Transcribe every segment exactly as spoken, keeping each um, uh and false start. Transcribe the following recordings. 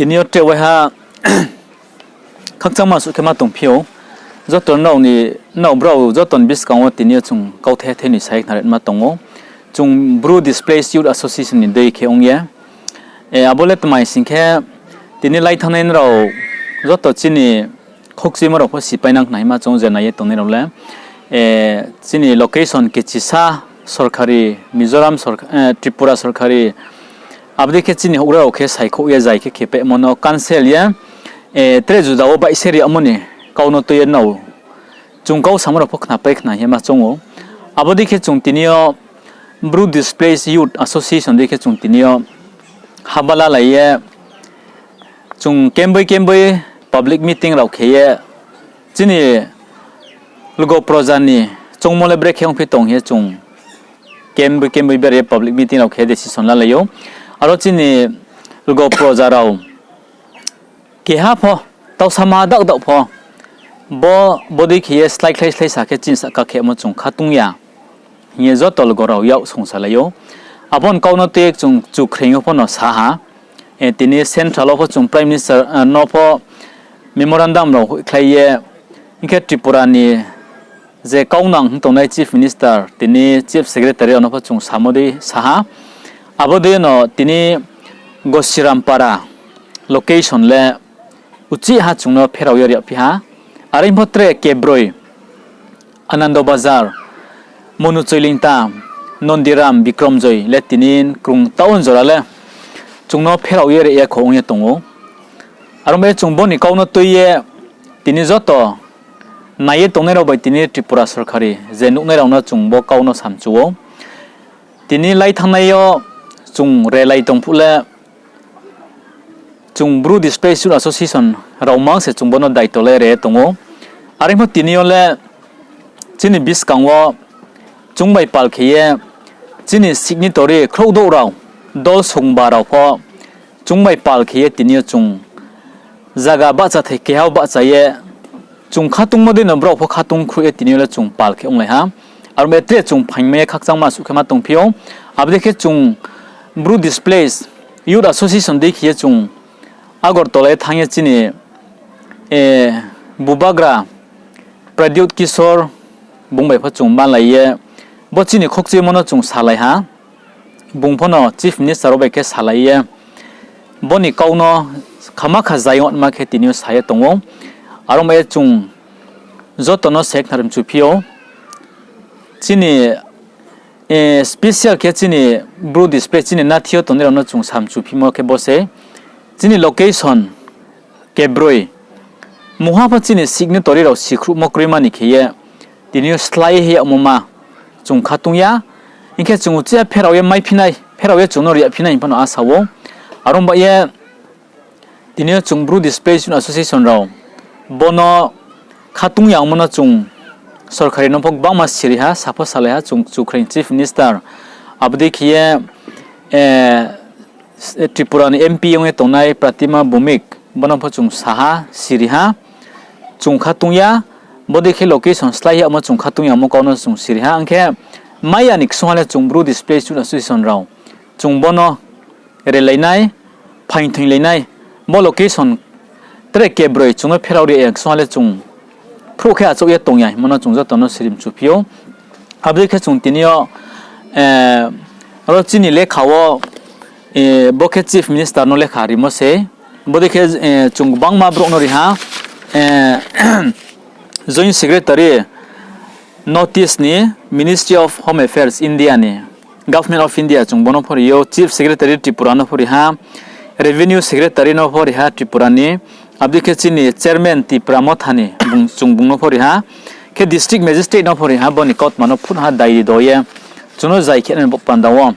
Tini yo tre waiha khakchangma suh khe ma tongphi ou. Joto nrao ni, nrao brao joto ni buskang wo tini yo chung kauthai thai ni sa ye khnari ma tong ou. Chung Bru Displaced Youth Association ni dei khe ong ye, abo le tma hing sing khe, tini lai thanngnai nrao joto chini khokchuimo rao pho sipainang khna hima chung je nai ye tongnai rao le, chini location kechisa sorkari, Mizoram sorka-, Tripura sorkari, abo dei khe chini houhgra rao khe saikhouh ye zai khe khepehmo no cancel ye, tre juda wo baihse ri yagmo ni kau no tui ye nrao chung kau samo rao pho khnapai khna hima chung ou. Abo dei khe chung tini yo Bru Displaced Youth Association dei khe chung tini yo haba lalai ye, chung kemboi kemboi public meeting rao khe ye, chini lgo proja ni choungmo le brekhe ongphi tong hing ye chung kemboi kemboi bere ye public meeting rao khe decision lalai ou. Aro chini lgo proja rao keha pho, tausama daoh daoh pho, bo, bo dei khe ye sláikhlai sláisa khe chini sahka khemo chung khatung ya hing ye joto lgo rao yak songsalai ou. Abo ni kau no tui ye chung Chukhreng yo pho no sa ha. Tini central wo pho chung Prime Minister no pho memorandum rao hoihkhlai ye, hing khe Tripura ni je kaunang hing tongnai Chief Minister, tini Chief Secretary rao no pho chung samo dei sa ha. Abo dei no tini Gosirampara location le uchih ha chung no pherao ye ri yagphi ha. Are pho tre kebroi, Anando Bazar, Monu Choilingta, Nondiram, Bikromjoi le tini krung town jora le chung no pherao ye ri ya kho ong ye tong ou. Aro bai chung bo ni kau no tui ye tini joto nai ye tongnai rao bai tini Tripura sorkari je nuhnai rao no chung bo kau no samchu ou. Tini lai thanngnai yo chung relai tong phuh le, chung Bru Displaced Youth Association rao mang se chung bo no daito le re tong ou. Are pho tini yo le chini buskang wo chung bai pal khe ye chini signatory khrouhdouh rao, dol songba rao pho chung bai pal khe ye tini yo chung zaga bahcha thai keha wo bahcha ye chung khatungmo dei no brao pho khatung khruh ye tini yo le chung pal khe onglai ha. Aro bai tre chung phaingmai ye khakchangma suh khe ma tongphi ou. Abo dei khe chung Bru Displaced Youth Association dei khe ye chung Agartala ye thanng ye chini bubagra Pradyut Kishore bung bai pho chung malai ye bo chini khokchuimo no chung salai ha. Bung pho no Chief Minister rao bai khe salai ye bo ni kau no khama kha zayonma khe tini yo sa ye tong ou. Aro bai ye chung joto no se khnari mchuphi ou. Chini special khe chini Bru Displaced chini nathi yo tongnai rao no chung samchuphimo khe bo se chini location kebroi mungha pho chini signatory rao sikhruhmo kroima ni khe ye tini yo slái ye yagmo ma chung khatung ya. Hing khe chung uchih ya pherao ye maiphi nai, pherao ye chung no ri yagphi nai hing pho no asa ou. Aro bai ye tini yo chung Bru Displaced Youth Association rao bo no khatung yangmo no chung sorkari no pho gbangma siri ha, sapho salai ha, chung Chukhreng Chief Minister, abo dei khe ye Tripura ni MP ong ye tongnai Pratima Bhowmik, bo no pho chung sa ha, siri ha, chung khatung ya, bo dei khe location slái yagmo chung khatung yamo kau no chung siri ha, ong khe mai ya ni ksung ha le chung Bru Displaced Youth Association rao chung bo no relai nai, phaingthoinglai nai, bo location tre kebroi chung no pherao ri ya ksung ha le chung phruh khe achouh ye tong ya hingmo no chung joto no siri mchuphi ou. Abo dei khe chung tini yo ro chini lekha wo bo khe Chief Minister no lekha rimo se. Bo dei khe chung gbangma brouh no ri ha, Joint Secretary North East ni Ministry of Home Affairs India ni, Government of India chung bo no pho ri ou, Chief Secretary Tripura no pho ri ha, Revenue Secretary no pho ri ha Tripura ni, abo dei khe chini Chairman Tipra Motha ni chung bung no pho ri ha, khe District Magistrate no pho ri ha, bo ni kautma no phut ha dai do ye chung no zai khe nai bo panda wo.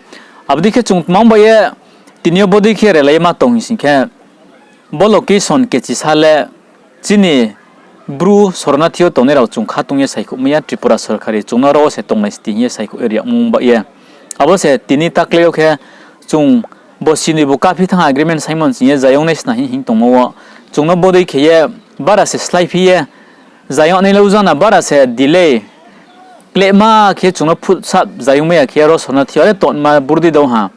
Abo dei khe chung tma bai ye tini yo bo dei khe relai ye ma tong hing sing khe, bo location kechisa le chini Bru sornathi yo tongnai rao chung khatung ye saikhouhmai ya, Tripura sorkari chung no ro wo se tonglai sdi hing ye saikhouh ye ri yagmo bai ye. Abo se tini takle yo khe chung bo sini bo kaphi thanng agreement saimon sing ye zayong nai sna hing hing tongmo wo chung no bo dei khe ye bara se sláiphi ye zayong nai le ujana bara se delay klehma khe chung no phut sap zayong mai ya khe ro sornathi yo le tonma burdi dong ha.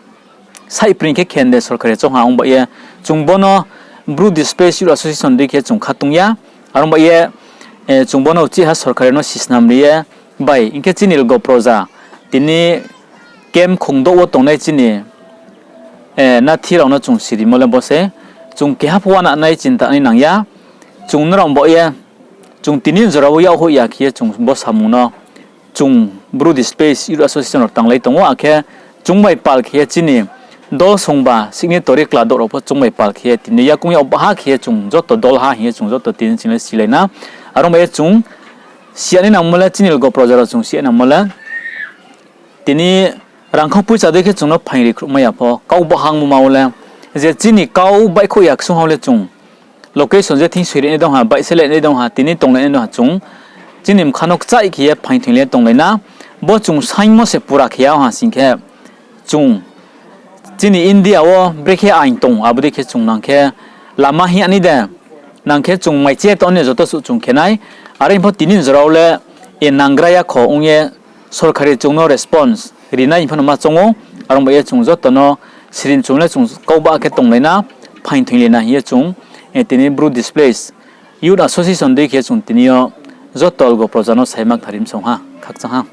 Saipring khe khen de sorkari choung ha ong bai ye chung bo no Bru Displaced Youth Association dei khe chung kha tong ya. Are ong ba ye, chung bo no uchih ha sorkari no sisnam ri ye, bai hing khe chini lgo proja, tini camp khongdouh wo tongnai chini nathi rao no chung sirimo le bo se, chung keha pho uana nai chinta nai nang ya. Chung nrao bo ye, chung tini jora wo yakhoih ya khe ye chung bo samung no chung Bru Displaced Youth Association rao tanglai tong ou, akhe chung bai pal khe ye chini dol songba signatory kladouh rao pho chung bai pal khe ye tini yakoung yag baha khe ye chung joto dol ha hing ye chung joto tini ching le silai na. Are ong ba ye chung siya nai nangmo le, chini lgo proja rao chung siya nangmo le, tini rangkhau poicha dei khe chung no phaing ri khruhmai ya pho, kau bahangmo ma wo le, je chini kau baihkhouh ya ksung ha le chung location je thing soiri nai dong ha, baihselai nai dong ha, tini tonglai nai dong ha chung, chini mkha no kchaih khe ye phaing thoinglai ye tonglai na. Bo chung saingmo se pura khe ya ha sing khe, chung chini India wo brekhe aing tong, abo dei khe chung nang khe lama hing ya nai de, nang khe chung maiche tong ni joto suh chung khe nai. Are hing pho tini jora wo le, e nanggra ya kho ong ye sorkari chung no response ri nai hing pho no ma choung ou. Are ong ba ye chung joto no sirin chung le chung kau ba khe tonglai na, phaing thoinglai na hing ye chung, tini Bru Displaced Youth Association dei khe chung tini yo joto lgo proja no saima kthar ri msong ha, khakchang ha.